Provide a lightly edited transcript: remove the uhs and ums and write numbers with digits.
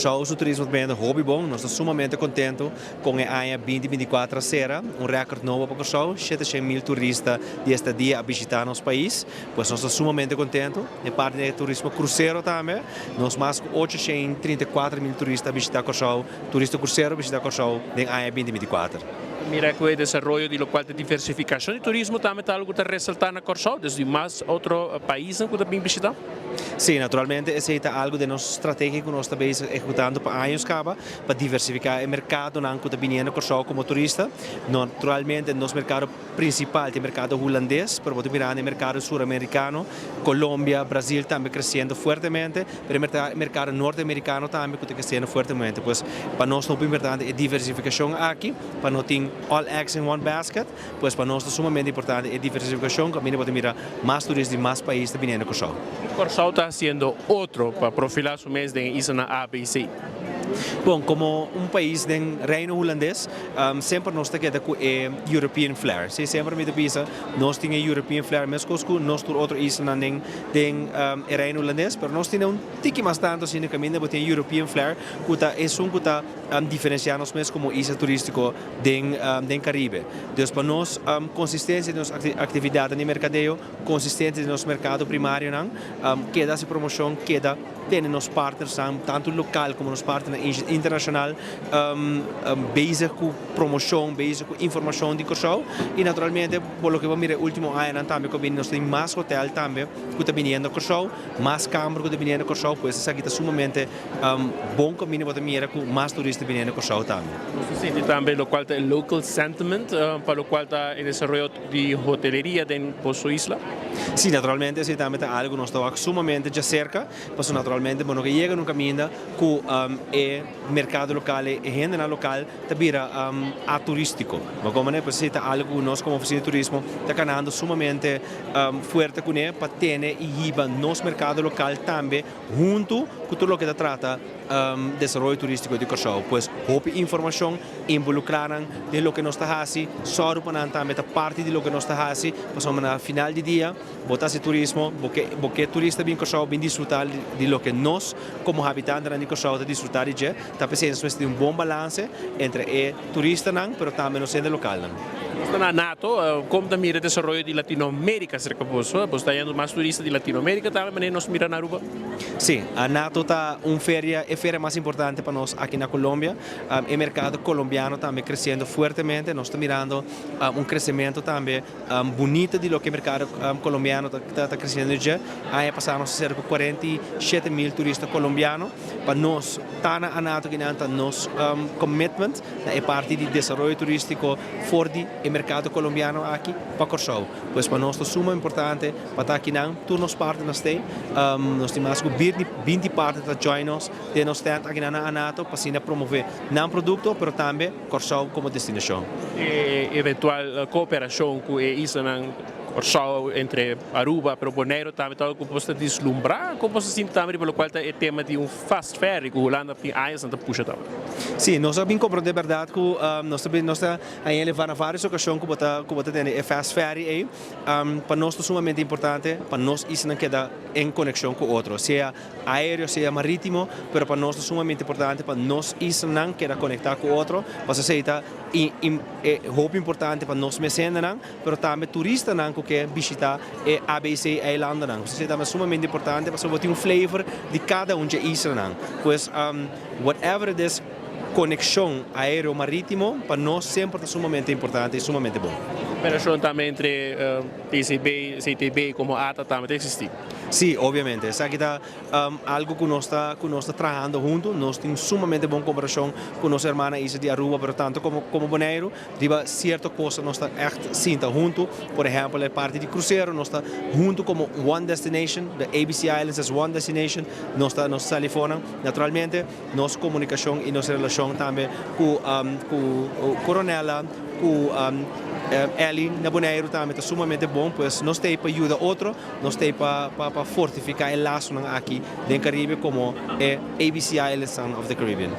Kòrsou su turismo ta bayendo hopi bon. Nos ta sumamente kontentu kon e aña 2024 a sera, un rèkòrt nobo pa Kòrsou, 700 mil turista di estadia a bishitá nos pais. Pues nos ta sumamente kontentu. E parti di turismo krusero tambe, nos mas ku 834 mil turista a bishitá Kòrsou, turista krusero a bishitá Kòrsou den aña 2024. Mira ku e desaroyo di lokual ta diversifikashon di turismo tambe ta algu ku ta resaltá na Kòrsou, desde mas otro pais ku ta bin bishitá. Sí, naturalmente esei ta algu di nos strategia ku nos ta ehekutando pa añanan kaba, pa diversifiká e merkadonan ku ta bini na Kòrsou komo turista. Naturalmente, nos merkado prinsipal ta e merkado hulandes, pero bo ta mira e merkado suramerikano, Colombia, Brasil tambe kresiendo fuertemente, pero e merkado norteamerikano tambe ku ta kresiendo fuertemente. Pues pa nos ta importante e diversifikashon aki, pa no tin all eggs in one basket, pues pa nos ta sumamente importante e diversifikashon, ku bo ta mira mas turista di mas pais ta bini na Kòrsou. Kòrsou ta hasiendo otro pa profilá su mes den isla A, B i C. Bon, komo un pais di Reino Hulandes, semper nos ta keda ku e European flair. Sí, semper mi ta bisa, nos tin e European flair, meskos ku nos tur otro isla den Reino Hulandes, pero nos tin un tiki mas tantu asina kaminda bo tin European flair, ku ta esun ku ta diferensiá nos mes komo isla turístiko den Karibe. Dus pa nos konsistensia di nos aktividat di merkadeo, konsistensia di nos merkado primario nan, keda hasi promoshon, keda tene nos partners tantu lokal komo nos partner internashonal bezig ku promoshon, bezig ku informashon di Kòrsou i naturalmente pa loke bo a mira último aña tambe ku nos tin mas hotel tambe ku ta bini Kòrsou, mas kamber ku ta bini Kòrsou, pues esaki ta sumamente bon kaminda pa mira ku mas turista bini Kòrsou tambe. Nos ta sinti tambe lokual ta local sentiment pa lokual ta e desaroyo di hoteleria den boso isla? Sí, naturalmente, esei tambe ta algu nos ta sumamente djaserka, pasobra naturalmente, bueno, ku yega un kaminda ku e merkado lokal, e hende lokal ta bira aturístiko. Ma komo ne, pues ta algu ku nos komo ofisina di turismo ta kanando sumamente fuerte kuné pa tene i hiba nos merkado lokal tambe huntu ku tur loke ta trata desaroyo turístiko di Kòrsou. Pues hopi informashon, involukrá nan den loke nos ta hasi, sòru pa nan tambe ta parti di loke nos ta hasi, pasobra na final di dia, bo ta hasi turismo, bo ke turista bin Kòrsou bin disfrutá di loke nos komo habitantenan di Kòrsou ta disfrutá di dje, ta p'esei nos mester tin un bon balanse entre e turistanan, pero tambe nos hende lokalnan. Na ANATO, kon ta mira desaroyo di Latinoamérika serka boso? Boso ta hayando mas turista di Latinoamérika tambe, manera nos mira na Aruba? Sí, ANATO ta un feria, e feria mas importante pa nos aki na Colombia. E merkado kolombiano tambe kresiendo fuertemente. Nos ta mirando un kresementu tambe bunita di loke e merkado kolombiano ta kresiendo ya. Aña pasá nos a serka 47 mil turista kolombiano. Pa nos, ta na ANATO ku nos commitment na e parti di desaroyo turístiko for di e merkado kolombiano aki pa Kòrsou. Pues pa nos ta sumamente importante pa ta aki nan, tur nos partners t'ei. Nos tin mas ku 20 partners ta join nos den nos stand aki na ANATO pa asina promové nan produkto, pero tambe Kòrsou komo destinashon. E eventual kooperashon ku e islanan Kòrsou entre Aruba, pero Boneiru tambe ta ku bo ta vislumbrá, kon bo ta sinti tambe riba lokual ta e tema di un fast ferry ku Hulanda tin añanan ta pusha tambe? Sí, nos a bin komprondé berdat ku nos ta a na vários okashon ku bo ta tene e fast ferry ei. Pa nos ta sumamente importante pa nos islanan keda en konekshon ku otro, sea aéreo, sea marítimo, pero pa nos ta sumamente importante pa nos islanan keda konektá ku otro, pa esei ta hopi importante pa nos mes hendenan, pero tambe turistanan ku ke bishitá e ABC eilandennan. Esei ta sumamente importante pa tin un flavor di kada un di e islanan. Pues whatever it is, konekshon aéreo marítimo pa nos semper ta sumamente importante i sumamente bon. Kooperashon tambe entre TCB, CTB komo ATA tambe ta eksistí. Sí, obviamente. Esaki ta algu ku nos ta trahando huntu. Nos tin sumamente bon kooperashon ku nos ruman isla di Aruba, pero tantu komo Boneiru, riba sierto kos nos ta echt sinta huntu. Por ehèmpel, e parti di krusero, nos ta huntu komo one destination, the ABC Islands as one destination, nos ta nos sali for. Naturalmente, nos komunikashon i nos relashon tambe ku Coronella, ku Eli na Boneiru tambe ta sumamente bon, pues nos ta pa yuda otro, nos ta pa fortifiká e lasonan aki den Karibe komo e ABC Islands of the Caribbean.